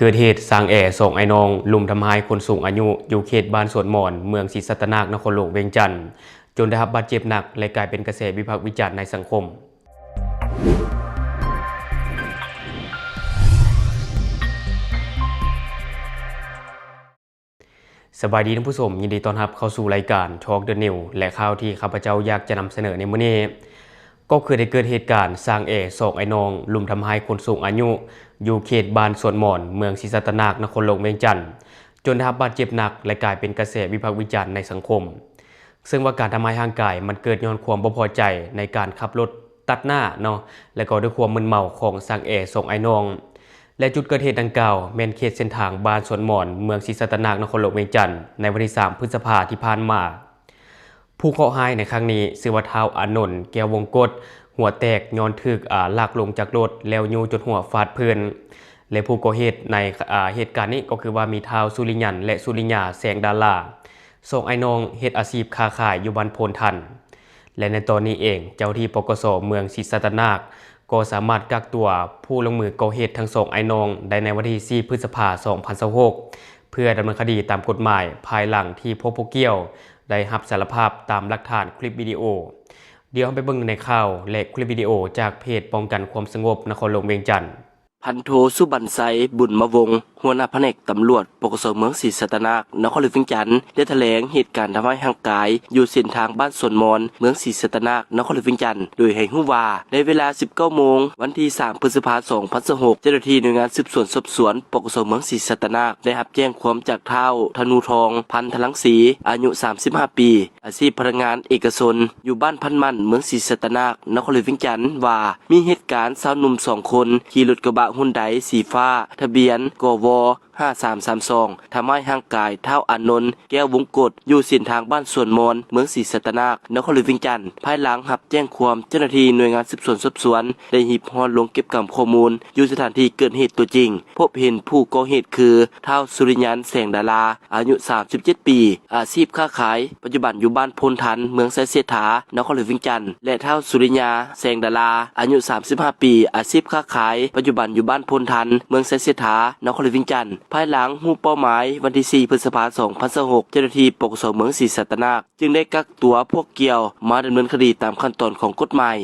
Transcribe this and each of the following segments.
ເກີດເຫດຊ້າງແອສອງອ້າຍນ້ອງລຸມທຳຮ້າຍຄົນສູງອາຍຸ ຢູ່ເຂດບ້ານສວນໝອນ ເມືອງສີສັດຕະນາກ ນະຄອນຫຼວງວຽງຈັນ ຈົນໄດ້ຮັບບາດເຈັບໜັກ ແລະ ກາຍເປັນກະແສວິພາກວິຈານໃນສັງຄົມ. ສະບາຍດີທ່ານຜູ້ຊົມ, ຍິນດີຕ້ອນຮັບເຂົ້າສູ່ລາຍການ Talk the News ແລະ ຂ່າວທີ່ຂ້າພະເຈົ້າຢາກຈະນຳສະເໜີໃນມື້ນີ້ ກໍຄືໄດ້ເກີດເຫດການຊ້າງແອສອງອ້າຍນ້ອງລຸມທຳຮ້າຍຄົນສູງອາຍຸ ຢູ່ເຂດບ້ານສວນໝອນ ເມືອງສີສັດຕະນາກ ນະຄອນຫຼວງວຽງຈັນ ຈົນໄດ້ຮັບບາດເຈັບໜັກ ແລະ ກາຍເປັນກະແສວິພາກວິຈານໃນສັງຄົມ. ເຊິ່ງວ່າການທຳຮ້າຍຮ່າງກາຍມັນເກີດຍ້ອນຄວາມບໍ່ພໍໃຈໃນການຂັບລົດຕັດໜ້າເນາະ ແລະ ກໍດ້ວຍຄວາມມຶນເມົາຂອງຊ້າງແອສອງອ້າຍນ້ອງ ແລະ ຈຸດເກີດເຫດດັ່ງກ່າວແມ່ນເຂດເສັ້ນທາງບ້ານສວນໝອນ ເມືອງສີສັດຕະນາກ ນະຄອນຫຼວງວຽງຈັນ ໃນວັນທີສາມ ພຶດສະພາທີ່ຜ່ານມາ. ຜູ້ເຄາະຮ້າຍໃນຄັ້ງນີ້ຊື່ວ່າທ້າວອານົນ ແກ້ວວົງກົດ ຫົວແຕກຍ້ອນຖືກ ອາ ລາກລົງຈາກລົດ ແລ້ວຍູ້ຈົນຫົວຟາດພື້ນ ແລະ ຜູ້ກໍ່ເຫດໃນ ອາ ເຫດການນີ້ກໍຄືວ່າມີທ້າວສຸລິຍັນ ແລະ ສຸລິຍາ ແສງດາລາ ສອງອ້າຍນ້ອງເຮັດອາຊີບຄ້າຂາຍຢູ່ບ້ານໂພນທັນ ແລະ ໃນຕອນນີ້ເອງ ເຈົ້າໜ້າທີ່ ປກສ ເມືອງສີສັດຕະນາກ ກໍສາມາດກັກຕົວຜູ້ລົງມືກໍ່ເຫດທັງສອງອ້າຍນ້ອງໄດ້ໃນວັນທີສີ່ ພຶດສະພາ ສອງພັນຊາວຫົກ ເພື່ອດຳເນີນຄະດີຕາມກົດໝາຍ ພາຍຫຼັງທີ່ພວກຜູ້ກ່ຽວໄດ້ຮັບສາລະພາບຕາມຫຼັກຖານຄລິບວິດີໂອ. ດຽວເຮົາໄປເບິ່ງໃນຂ່າວ ແລະ ຄລິບວິດີໂອຈາກເພຈປ້ອງກັນຄວາມສະຫງົບນະຄອນຫຼວງວຽງຈັນ. ພັນໂທ ສຸບັນໄຊ ບຸນມະວົງ ຫົວໜ້າພະແນກຕຳຫຼວດ ປກສ ເມືອງສີສັດຕະນາກ ນະຄອນຫຼວງວຽງຈັນ ໄດ້ຖະແຫຼງເຫດການທຳຮ້າຍຮ່າງກາຍຢູ່ເສັ້ນທາງບ້ານສວນໝອນ ເມືອງສີສັດຕະນາກ ນະຄອນຫຼວງວຽງຈັນ ໂດຍໃຫ້ຮູ້ວ່າ ໃນເວລາ ສິບເກົ້າໂມງ ວັນທີສາມ ພຶດສະພາ ສອງພັນຊາວຫົກ ເຈົ້າໜ້າທີ່ໜ່ວຍງານສືບສວນສອບສວນ ປກສ ເມືອງສີສັດຕະນາກ ໄດ້ຮັບແຈ້ງຄວາມຈາກທ້າວ ທະນູທອງ ພັນທະລັງສີ ອາຍຸ ສາມສິບຫ້າ ປີ ອາຊີບພະນັກງານເອກະຊົນ ຢູ່ບ້ານພັນໝັ້ນ ເມືອງສີສັດຕະນາກ ນະຄອນຫຼວງວຽງຈັນ ວ່າ ມີເຫດການຊາວໜຸ່ມສອງຄົນ ຂີ່ລົດກະບະຮຸນໄດສີຟ້າ ທະບຽນ ກວ ຫ້າສາມສາມສອງ ທຳຮ້າຍຮ່າງກາຍທ້າວອານົນ ແກ້ວວົງກົດ ຢູ່ເສັ້ນທາງບ້ານສວນມອນ ເມືອງສີສັດຕະນາກ ນະຄອນຫຼວງວຽງຈັນ ພາຍຫຼັງຮັບແຈ້ງຄວາມເຈົ້າໜ້າທີ່ໜ່ວຍງານສືບສວນສອບສວນ ໄດ້ຮີບຮອດລົງເກັບກຳຂໍ້ມູນຢູ່ສະຖານທີ່ເກີດເຫດຕົວຈິງ, ພົບເຫັນຜູ້ກໍ່ເຫດຄື ທ້າວ ສຸລິຍັນ ແສງດາລາ ອາຍຸ ສາມສິບເຈັດ ປີ, ອາຊີບຄ້າຂາຍ, ປັດຈຸບັນຢູ່ບ້ານໂພນທັນ ເມືອງໄຊເສດຖາ ນະຄອນຫຼວງວຽງຈັນ ແລະ ທ້າວ ສຸລິຍາ ແສງດາລາ ອາຍຸ ສາມສິບຫ້າ ປີ, ອາຊີບຄ້າຂາຍ, ປັດຈຸບັນຢູ່ບ້ານໂພນທັນ ເມືອງໄຊເສດຖາ ນະຄອນຫຼວງວຽງຈັນ. ພາຍຫຼັງຮູ້ເປົ້າໝາຍ ວັນທີສີ່ ພຶດສະພາ ສອງພັນຊາວຫົກ ເຈົ້າໜ້າທີ່ ປກສ ເມືອງສີສັດຕະນາກ ຈຶ່ງໄດ້ກັກຕົວພວກກ່ຽວມາດຳເນີນຄະດີຕາມຂັ້ນຕອນຂອງກົດໝາຍ.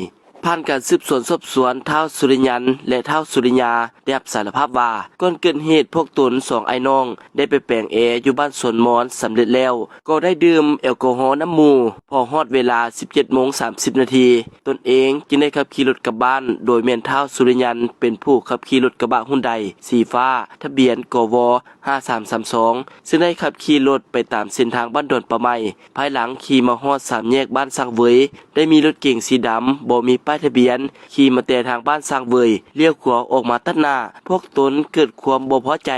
ຜ່ານການສືບສວນສອບສວນ, ທ້າວ ສຸລິຍັນ ແລະ ທ້າວ ສຸລິຍາ ໄດ້ຮັບສາລະພາບວ່າ ກ່ອນເກີດເຫດ ພວກຕົນສອງອ້າຍນ້ອງໄດ້ໄປແປງແອຢູ່ບ້ານສວນມອນສຳເລັດແລ້ວ, ກໍໄດ້ດື່ມແອລກໍຮໍນຳໝູ່. ພໍຮອດເວລາ ສິບເຈັດໂມງ ສາມສິບນາທີ ຕົນເອງຈຶ່ງໄດ້ຂັບຂີ່ລົດກັບບ້ານ, ໂດຍແມ່ນທ້າວ ສຸລິຍັນ ເປັນຜູ້ຂັບຂີ່ລົດກະບະຮຸນໄດສີຟ້າ ທະບຽນ ກວ ຫ້າສາມສາມສອງ ຊຶ່ງໄດ້ຂັບຂີ່ລົດໄປຕາມເສັ້ນທາງບ້ານດອນປ່າໄມ້. ພາຍຫຼັງຂີ່ມາຮອດສາມແຍກບ້ານຊ້າງເຫວີຍ ໄດ້ມີລົດເກັງສີດຳບໍ່ມີປ້າຍທະບຽນ ຂີ່ມາແຕ່ທາງບ້ານຊ້າງເຫວີຍ ລ້ຽວຂວາອອກມາຕັດໜ້າ. ພວກຕົນເກີດຄວາມບໍ່ພໍໃຈ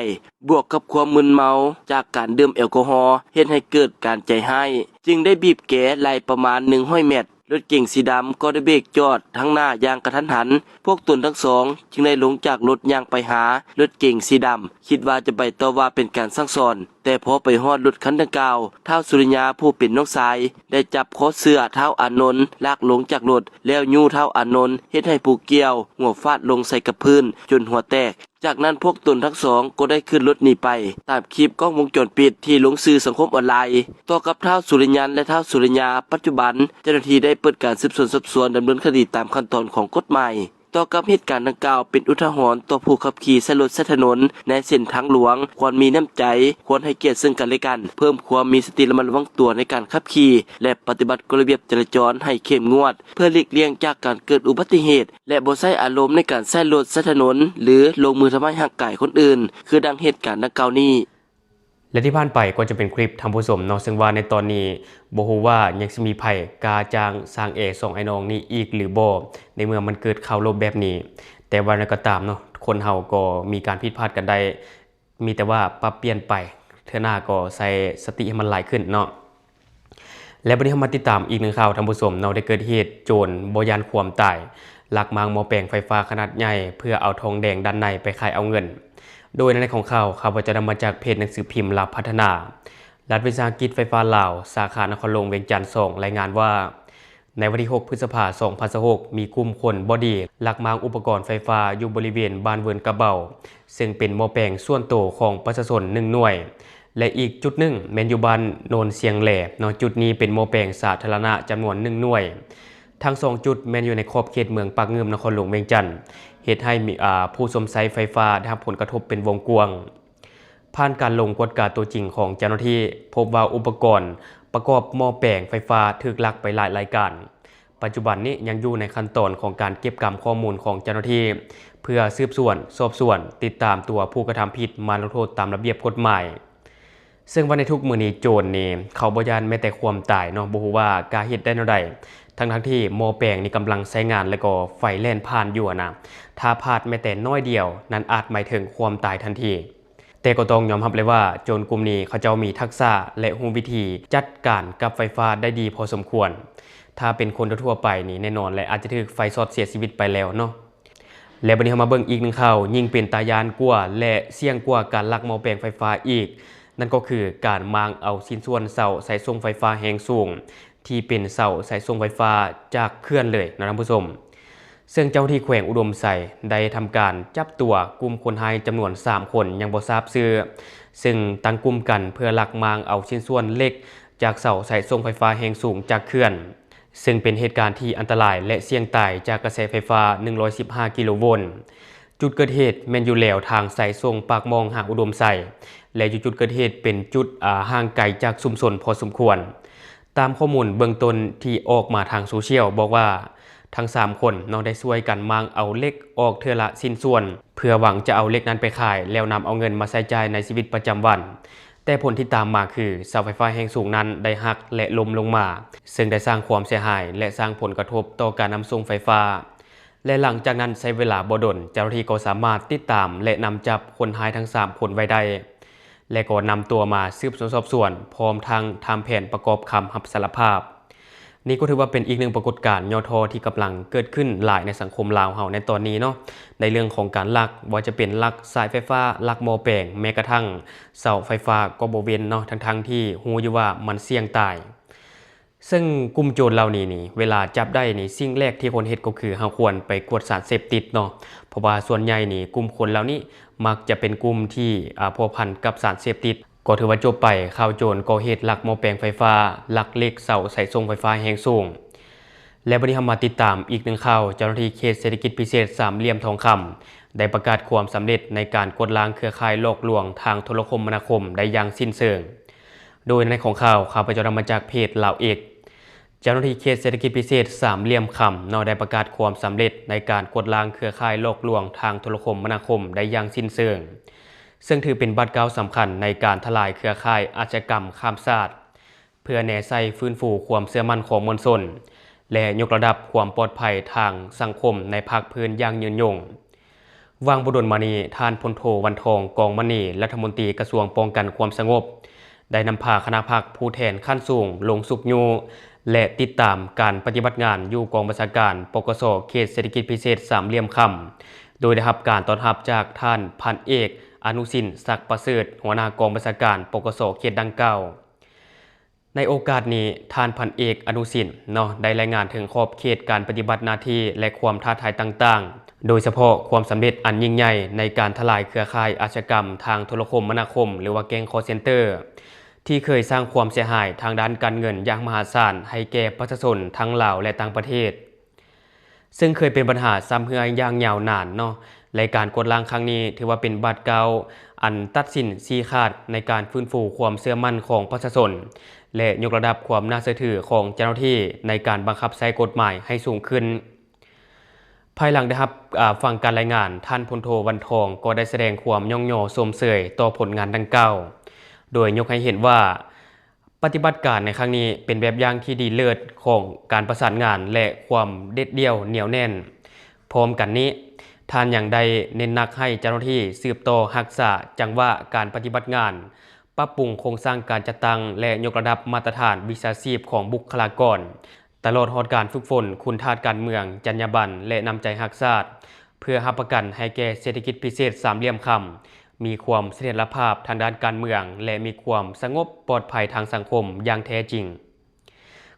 ບວກກັບຄວາມມຶນເມົາຈາກການດື່ມແອລກໍຮໍ ເຮັດໃຫ້ເກີດການໃຈຮ້າຍ, ຈຶ່ງໄດ້ບີບແກໄລ່ປະມານໜຶ່ງຮ້ອຍແມັດ. ລົດເກັງສີດຳກໍໄດ້ເບຣກຈອດທາງໜ້າຢ່າງກະທັນຫັນ. ພວກຕົນທັງສອງຈຶ່ງໄດ້ລົງຈາກລົດຍ່າງໄປຫາລົດເກັງສີດຳ, ຄິດວ່າຈະໄປຕໍ່ວ່າເປັນການສັ່ງສອນ, ແຕ່ພໍໄປຮອດລົດຄັນດັ່ງກ່າວ, ທ້າວ ສຸລິຍາ ຜູ້ເປັນນ້ອງຊາຍ ໄດ້ຈັບຄໍເສື້ອທ້າວ ອານົນ ລາກລົງຈາກລົດ ແລ້ວຍູ້ທ້າວ ອານົນ ເຮັດໃຫ້ຜູ້ກ່ຽວຫົວຟາດລົງໃສ່ກັບພື້ນຈົນຫົວແຕກ. ຈາກນັ້ນພວກຕົນທັງສອງກໍໄດ້ຂຶ້ນລົດໜີໄປ, ຕາມຄລິບກ້ອງວົງຈອນປິດທີ່ລົງສື່ສັງຄົມອອນລາຍ. ຕໍ່ກັບທ້າວ ສຸລິຍັນ ແລະ ທ້າວ ສຸລິຍາ, ປັດຈຸບັນເຈົ້າໜ້າທີ່ໄດ້ເປີດການສືບສວນສອບສວນດຳເນີນຄະດີຕາມຂັ້ນຕອນຂອງກົດໝາຍ. ຕໍ່ກັບເຫດການດັ່ງກ່າວ ເປັນອຸທາຫອນຕໍ່ຜູ້ຂັບຂີ່ໃຊ້ລົດໃຊ້ຖະໜົນໃນເສັ້ນທາງຫຼວງ, ຄວນມີນ້ຳໃຈ, ຄວນໃຫ້ກຽດເຊິ່ງກັນແລະກັນ, ເພີ່ມຄວາມມີສະຕິລະມັດລະວັງຕົວໃນການຂັບຂີ່ ແລະ ປະຕິບັດກົດລະບຽບຈະລາຈອນໃຫ້ເຂັ້ມງວດ ເພື່ອຫຼີກລ່ຽງຈາກການເກີດອຸບັດຕິເຫດ ແລະ ບໍ່ໃຊ້ອາລົມໃນການໃຊ້ລົດໃຊ້ຖະໜົນ ຫຼື ລົງມືທຳຮ້າຍຮ່າງກາຍຄົນອື່ນ ຄືດັ່ງເຫດການດັ່ງກ່າວນີ້. ແລະ ທີ່ຜ່ານໄປກໍຈະເປັນຄລິບທ່ານຜູ້ຊົມເນາະ, ເຊິ່ງວ່າໃນຕອນນີ້ບໍ່ຮູ້ວ່າຍັງຊິມີໃຜກ້າຈ້າງຊ້າງແອສອງອ້າຍນ້ອງນີ້ອີກຫຼືບໍ່ ໃນເມື່ອມັນເກີດຂ່າວລົບແບບນີ້. ແຕ່ວ່າໃດກໍຕາມເນາະ, ຄົນເຮົາກໍມີການຜິດພາດກັນໄດ້, ມີແຕ່ວ່າປັບປ່ຽນໄປ, ເທື່ອໜ້າກໍໃຊ້ສະຕິໃຫ້ມັນຫຼາຍຂຶ້ນເນາະ. ແລະ ບັດນີ້ເຮົາມາຕິດຕາມອີກໜຶ່ງຂ່າວທ່ານຜູ້ຊົມເນາະ, ໄດ້ເກີດເຫດໂຈນບໍ່ຢ້ານຄວາມຕາຍ ລັກມ້າງໝໍ້ແປງໄຟຟ້າຂະໜາດໃຫຍ່ ເພື່ອເອົາທອງແດງດ້ານໃນໄປຂາຍເອົາເງິນ. ໂດຍໃນຂອງຂ່າວ ຂ້າພະເຈົ້ານຳມາຈາກເພຈໜັງສືພິມລາວພັດທະນາ. ລັດວິສາຫະກິດໄຟຟ້າລາວ ສາຂານະຄອນຫຼວງວຽງຈັນສອງ ລາຍງານວ່າ ໃນວັນທີຫົກ ພຶດສະພາ ສອງພັນຊາວຫົກ ມີກຸ່ມຄົນບໍ່ດີລັກມ້າງອຸປະກອນໄຟຟ້າຢູ່ບໍລິເວນບ້ານເວີນກະເບົາ ເຊິ່ງເປັນໝໍ້ແປງສ່ວນໂຕຂອງປະຊາຊົນໜຶ່ງໜ່ວຍ ແລະ ອີກຈຸດໜຶ່ງແມ່ນຢູ່ບ້ານໂນນຊຽງແຫຼເນາະ. ຈຸດນີ້ເປັນໝໍ້ແປງສາທາລະນະຈຳນວນໜຶ່ງໜ່ວຍ. ທັງສອງຈຸດແມ່ນຢູ່ໃນຂອບເຂດເມືອງປາກງື່ມ ນະຄອນຫຼວງວຽງຈັນ, ເຮັດໃຫ້ມີ ອາ ຜູ້ຊົມໃຊ້ໄຟຟ້າໄດ້ຮັບຜົນກະທົບເປັນວົງກວ້າງ. ຜ່ານການລົງກວດກາຕົວຈິງຂອງເຈົ້າໜ້າທີ່, ພົບວ່າອຸປະກອນປະກອບໝໍ້ແປງໄຟຟ້າຖືກລັກໄປຫຼາຍລາຍການ. ປັດຈຸບັນນີ້ຍັງຢູ່ໃນຂັ້ນຕອນຂອງການເກັບກຳຂໍ້ມູນຂອງເຈົ້າໜ້າທີ່ ເພື່ອສືບສວນ, ສອບສວນ, ຕິດຕາມຕົວຜູ້ກະທຳຜິດມາລົງໂທດຕາມລະບຽບກົດໝາຍ. ເຊິ່ງວ່າໃນທຸກມື້ນີ້ໂຈນນີ້ເຂົາບໍ່ຢ້ານແມ້ແຕ່ຄວາມຕາຍເນາະ, ບໍ່ຮູ້ວ່າກ້າເຮັດໄດ້ແນວໃດ, ທັງໆທີ່ໝໍ້ແປງນີ້ກຳລັງໃຊ້ງານ ແລະກໍໄຟແລ່ນຜ່ານຢູ່ຫັ້ນນະ. ຖ້າພາດແມ້ແຕ່ໜ້ອຍດຽວ, ນັ້ນອາດໝາຍເຖິງຄວາມຕາຍທັນທີ. ແຕ່ກໍຕ້ອງຍອມຮັບເລີຍວ່າ ໂຈນກຸ່ມນີ້ເຂົາເຈົ້າມີທັກສະ ແລະ ຮູ້ວິທີຈັດການກັບໄຟຟ້າໄດ້ດີພໍສົມຄວນ. ຖ້າເປັນຄົນທົ່ວໆໄປນີ້ ແນ່ນອນແຫຼະ ອາດຈະຖືກໄຟຊັອດເສຍຊີວິດໄປແລ້ວເນາະ. ແລະ ບັດນີ້ເຮົາມາເບິ່ງອີກໜຶ່ງຂ່າວ ຍິ່ງເປັນຕາຢ້ານກວ່າ ແລະ ສ່ຽງກວ່າການລັກໝໍ້ແປງໄຟຟ້າອີກ, ນັ້ນກໍຄືການມ້າງເອົາຊິ້ນສ່ວນເສົາສາຍສົ່ງໄຟຟ້າແຮງສູງ ທີ່ເປັນເສົາສາຍສົ່ງໄຟຟ້າຈາກເຂື່ອນເລີຍເນາະທ່ານຜູ້ຊົມ. ເຊິ່ງເຈົ້າໜ້າທີ່ແຂວງອຸດົມໄຊໄດ້ທຳການຈັບຕົວກຸ່ມຄົນຮ້າຍຈຳນວນສາມຄົນຍັງບໍ່ຊາບຊື່, ເຊິ່ງຕັ້ງກຸ່ມກັນເພື່ອລັກມ້າງເອົາຊິ້ນສ່ວນເຫຼັກຈາກເສົາສາຍສົ່ງໄຟຟ້າແຮງສູງຈາກເຂື່ອນ, ເຊິ່ງເປັນເຫດການທີ່ອັນຕະລາຍ ແລະ ສ່ຽງຕາຍຈາກກະແສໄຟຟ້າໜຶ່ງຮ້ອຍສິບຫ້າກິໂລໂວນ. ຈຸດເກີດເຫດແມ່ນຢູ່ແລວທາງສາຍສົ່ງປາກໝ່ອງຫາອຸດົມໄຊ ແລະ ຢູ່ຈຸດເກີດເຫດເປັນຈຸດ ອາ ຫ່າງໄກຈາກຊຸມຊົນພໍສົມຄວນ. ຕາມຂໍ້ມູນເບື້ອງຕົ້ນທີ່ອອກມາທາງໂຊຊຽວບອກວ່າ ທັງສາມຄົນເນາະ ໄດ້ຊ່ວຍກັນມ້າງເອົາເຫຼັກອອກເທື່ອລະຊິ້ນສ່ວນ ເພື່ອຫວັງຈະເອົາເຫຼັກນັ້ນໄປຂາຍ ແລ້ວນຳເອົາເງິນມາໃຊ້ຈ່າຍໃນຊີວິດປະຈຳວັນ. ແຕ່ຜົນທີ່ຕາມມາຄື ເສົາໄຟຟ້າແຮງສູງນັ້ນໄດ້ຫັກ ແລະ ລົ້ມລົງມາ, ເຊິ່ງໄດ້ສ້າງຄວາມເສຍຫາຍ ແລະ ສ້າງຜົນກະທົບຕໍ່ການນຳສົ່ງໄຟຟ້າ. ແລະ ຫຼັງຈາກນັ້ນໃຊ້ເວລາບໍ່ດົນ, ເຈົ້າໜ້າທີ່ກໍສາມາດຕິດຕາມ ແລະ ນຳຈັບຄົນຮ້າຍທັງສາມຄົນໄວ້ໄດ້ ແລະ ກໍນຳຕົວມາສືບສວນສອບສວນ ພ້ອມທັງທຳແຜນປະກອບຄຳຮັບສາລະພາບ. ນີ້ກໍຖືວ່າເປັນອີກໜຶ່ງປາກົດການຫຍໍ້ທໍ້ທີ່ກຳລັງເກີດຂຶ້ນຫຼາຍໃນສັງຄົມລາວເຮົາໃນຕອນນີ້ເນາະ, ໃນເລື່ອງຂອງການລັກ, ບໍ່ວ່າຈະເປັນລັກສາຍໄຟຟ້າ, ລັກໝໍ້ແປງ, ແມ້ກະທັ້ງເສົາໄຟຟ້າກໍບໍ່ເວັ້ນເນາະ, ທັງໆທີ່ຮູ້ຢູ່ວ່າມັນສ່ຽງຕາຍ. ເຊິ່ງກຸ່ມໂຈນເຫຼົ່ານີ້ນີ້ ເວລາຈັບໄດ້ນີ້ ສິ່ງແລກທີ່ຄວນເຮັດກໍຄືເຮົາຄວນໄປກວດສານເສບຕິດເນາະ, ເພາະວ່າສ່ວນໃຫຍ່ນີ້ ກຸ່ມຄົນເຫຼົ່ານີ້ມັກຈະເປັນກຸ່ມທີ່ ອາ ພົວພັນກັບສານເສບຕິດ. ກໍຖືວ່າຈົບໄປ ຂ່າວໂຈນກໍ່ເຫດລັກໝໍ້ແປງໄຟຟ້າ, ລັກເຫຼັກເສົາສາຍສົ່ງໄຟຟ້າແຮງສູງ. ແລະ ບັດນີ້ເຮົາມາຕິດຕາມອີກໜຶ່ງຂ່າວ, ເຈົ້າໜ້າທີ່ເຂດເສດຖະກິດພິເສດສາມຫຼ່ຽມທອງຄຳ ໄດ້ປະກາດຄວາມສຳເລັດໃນການກວາດລ້າງເຄືອຂ່າຍຫຼອກລວງທາງໂທລະຄົມມະນາຄົມໄດ້ຢ່າງສິ້ນເຊີງ. ໂດຍໃນຂອງຂ່າວ ຂ້າພະເຈົ້ານຳມາຈາກເພຈລາວເອກ. ເຈົ້າໜ້າທີ່ເຂດເສດຖະກິດພິເສດສາມຫຼ່ຽມຄຳເນາະ ໄດ້ປະກາດຄວາມສຳເລັດໃນການກວດລ້າງເຄືອຂ່າຍຫຼອກລວງທາງໂທລະຄົມມະນາຄົມໄດ້ຢ່າງສິ້ນເຊີງ, ເຊິ່ງຖືເປັນບາດກ້າວສຳຄັນໃນການທະລາຍເຄືອຂ່າຍອາຊຍາກຳຂ້າມຊາດ, ເພື່ອແນໃສ່ຟື້ນຟູຄວາມເຊື່ອໝັ້ນຂອງມວນຊົນ ແລະ ຍົກລະດັບຄວາມປອດໄພທາງສັງຄົມໃນພາກພື້ນຢ່າງຍືນຍົງ. ຫວ່າງບໍ່ດົນມານີ້, ທ່ານ ພົນໂທ ວັນທອງ ກອງມະນີ, ລັດຖະມົນຕີກະຊວງປ້ອງກັນຄວາມສະຫງົບ, ໄດ້ນຳພາຄະນະພັກຜູ້ແທນຂັ້ນສູງລົງຊຸກຍູ້ ແລະ ຕິດຕາມການປະຕິບັດງານຢູ່ກອງບັນຊາການ ປກສ ເຂດເສດຖະກິດພິເສດສາມຫຼ່ຽມຄຳ, ໂດຍໄດ້ຮັບການຕ້ອນຮັບຈາກທ່ານ ພັນເອກ ອະນຸສິນ ສັກປະເສີດ, ຫົວໜ້າກອງບັນຊາການ ປກສ ເຂດດັ່ງກ່າວ. ໃນໂອກາດນີ້, ທ່ານ ພັນເອກ ອະນຸສິນ ເນາະ ໄດ້ລາຍງານເຖິງຂອບເຂດການປະຕິບັດໜ້າທີ່ ແລະ ຄວາມທ້າທາຍຕ່າງໆ, ໂດຍສະເພາະຄວາມສຳເລັດອັນຍິ່ງໃຫຍ່ໃນການທະລາຍເຄືອຂ່າຍອາຊຍາກຳທາງໂທລະຄົມມະນາຄົມ ຫຼືວ່າແກ້ງຄໍເຊັນເຕີ ທີ່ເຄີຍສ້າງຄວາມເສຍຫາຍທາງດ້ານການເງິນຢ່າງມະຫາສານໃຫ້ແກ່ປະຊາຊົນທັງລາວ ແລະ ຕ່າງປະເທດ. ເຊິ່ງເຄີຍເປັນບັນຫາຊຳເຮື້ອຍຢ່າງຍາວນານເນາະ, ແລະ ການກວດລ້າງຄັ້ງນີ້ຖືວ່າເປັນບາດກ້າວອັນຕັດສິນຊີ້ຂາດໃນການຟື້ນຟູຄວາມເຊື່ອໝັ້ນຂອງປະຊາຊົນ ແລະ ຍົກລະດັບຄວາມໜ້າເຊື່ອຖືຂອງເຈົ້າໜ້າທີ່ໃນການບັງຄັບໃຊ້ກົດໝາຍໃຫ້ສູງຂຶ້ນ. ພາຍຫຼັງໄດ້ຮັບ ອາ ຟັງການລາຍງານ, ທ່ານ ພົນໂທ ວັນທອງ ກໍໄດ້ສະແດງຄວາມຍ້ອງຍໍຊົມເຊີຍຕໍ່ຜົນງານດັ່ງກ່າວ, ໂດຍຍົກໃຫ້ເຫັນວ່າ ປະຕິບັດການໃນຄັ້ງນີ້ເປັນແບບຢ່າງທີ່ດີເລີດຂອງການປະສານງານ ແລະ ຄວາມເດັດດ່ຽວໜຽວແໜ້ນ. ພ້ອມກັນນີ້, ທ່ານຍັງໄດ້ເນັ້ນໜັກໃຫ້ເຈົ້າໜ້າທີ່ສືບຕໍ່ຮັກສາຈັງຫວະການປະຕິບັດງານ, ປັບປຸງໂຄງສ້າງການຈັດຕັ້ງ ແລະ ຍົກລະດັບມາດຕະຖານວິຊາຊີບຂອງບຸກຄະລາກອນ, ຕະຫຼອດຮອດການຝຶກຝົນຄຸນທາດການເມືອງ, ຈັນຍາບັນ ແລະ ນ້ຳໃຈຮັກຊາດ, ເພື່ອຮັບປະກັນໃຫ້ແກ່ເສດຖະກິດພິເສດສາມຫຼ່ຽມຄຳ ມີຄວາມສະຖຽນລະພາບທາງດ້ານການເມືອງ ແລະ ມີຄວາມສະຫງົບປອດໄພທາງສັງຄົມຢ່າງແທ້ຈິງ.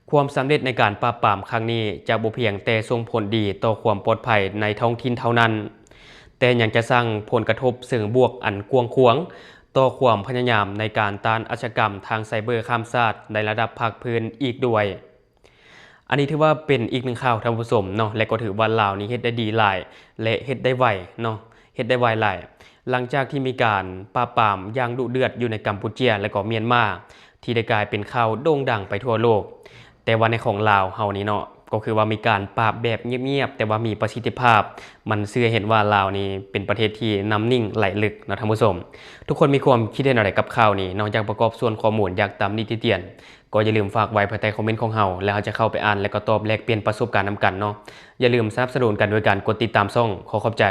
ຄ ຄວາມສຳເລັດໃນການປາບປາມຄັ້ງນີ້ ຈະບໍ່ພຽງແຕ່ສົ່ງຜົນດີຕໍ່ຄວາມປອດໄພໃນທ້ອງຖິ່ນເທົ່ານັ້ນ, ແຕ່ຍັງຈະສ້າງຜົນກະທົບເຊີງບວກອັນກວ້າງຂວາງຕໍ່ຄວາມພະຍາຍາມໃນການຕ້ານອາຊະຍາກຳທາງໄຊເບີຂ້າມຊາດໃນລະດັບພາກພື້ນອີກດ້ວຍ. ອັນນີ້ຖືວ່າເປັນອີກໜຶ່ງຂ່າວ, ທ່ານຜູ້ຊົມເນາະ, ແລະກໍຖືວ່າລາວນີ້ເຮັດໄດ້ດີຫຼາຍ ແລະເຮັດໄດ້ໄວເນາະ, ເຮັດໄດ້ໄວຫຼາຍ. ຫຼັງຈາກທີ່ມີການປາບປາມຢ່າງດຸເດືອດຢູ່ໃນກຳປູເຈຍ ແລະກໍມຽນມາ ທີ່ໄດ້ກາຍເປັນຂ່າວໂດ່ງດັງໄປທົ່ວໂລກ, ແຕ່ວ່າໃນຂອງລາວເຮົານີ້ເນາະ ກໍຄືວ່າມີການປາບແບບງຽບໆ ແຕ່ວ່າມີປະສິດທິພາບ. ມັນເຊື່ອເຫັນວ່າລາວນີ້ເປັນປະເທດທີ່ນ້ຳນິ່ງໄຫຼເລິກເນາະ, ທ່ານຜູ້ຊົມ. ທຸກຄົນມີຄວາມຄິດເຫັນແນວໃດກັບຂ່າວນີ້? ນອກຈາກປະກອບສ່ວນຂໍ້ມູນ ຢາກຕຳໜິຕິຕຽນ ກໍຢ່າລືມຝາກໄວ້ພາຍໃຕ້ຄອມເມັນຂອງເຮົາ ແລ້ວເຮົາຈະເຂົ້າໄປອ່ານ ແລະກໍຕອບແລກປ່ຽນປະສົບການນຳກັນເນາະ. ຢ່າລືມສະໜັບສະໜູນກັນໂດຍການກົດຕິດຕາມຊ່ອງ. ຂໍຂອບໃຈ.